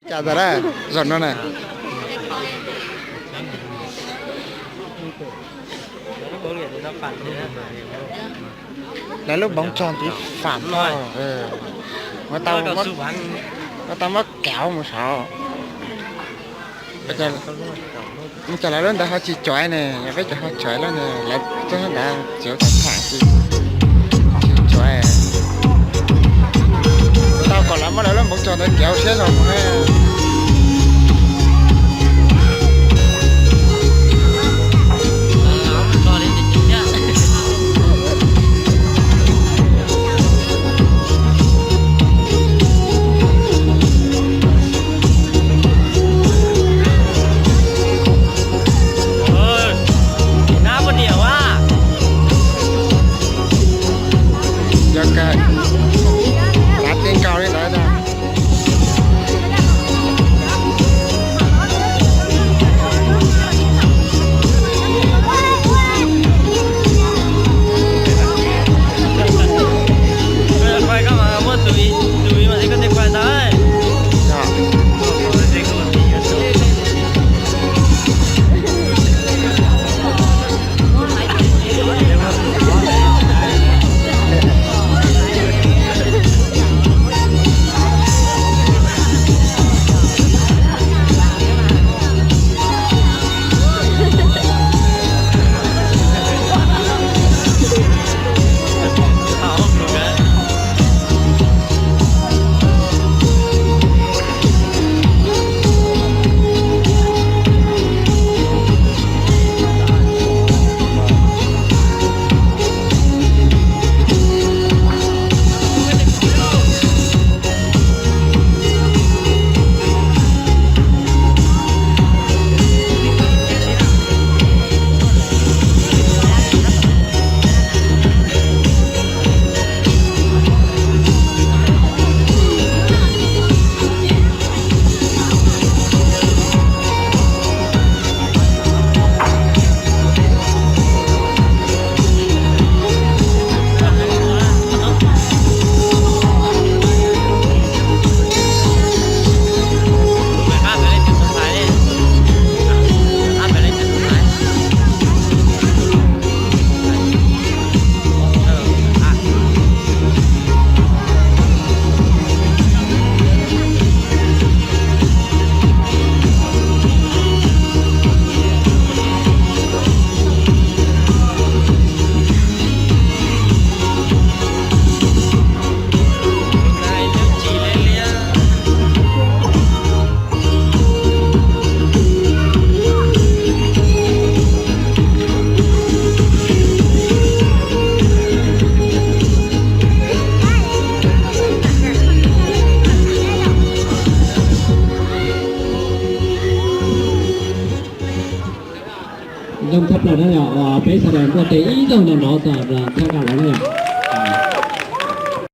Cas tas a, zaum no na. Lawv lub npoov tsog tiv fam no, muab tau muab kauv mus saud. Ua cas lawv lub ntawd ho tsis cuav ne, yog peb cov ho cuav lawm ne, lawv txog ntawd txiv ua tau tham tsis cuav. Tau kom lawv muab lawv lub npoov tsog ntawd kiav siab zog mus. Yog kawg, tav teb nkaus li ntawd. Zoo thoob plaws na yom, peb sawv daws muaj tes ib zaug no nov txog thaj kab lawm na yom.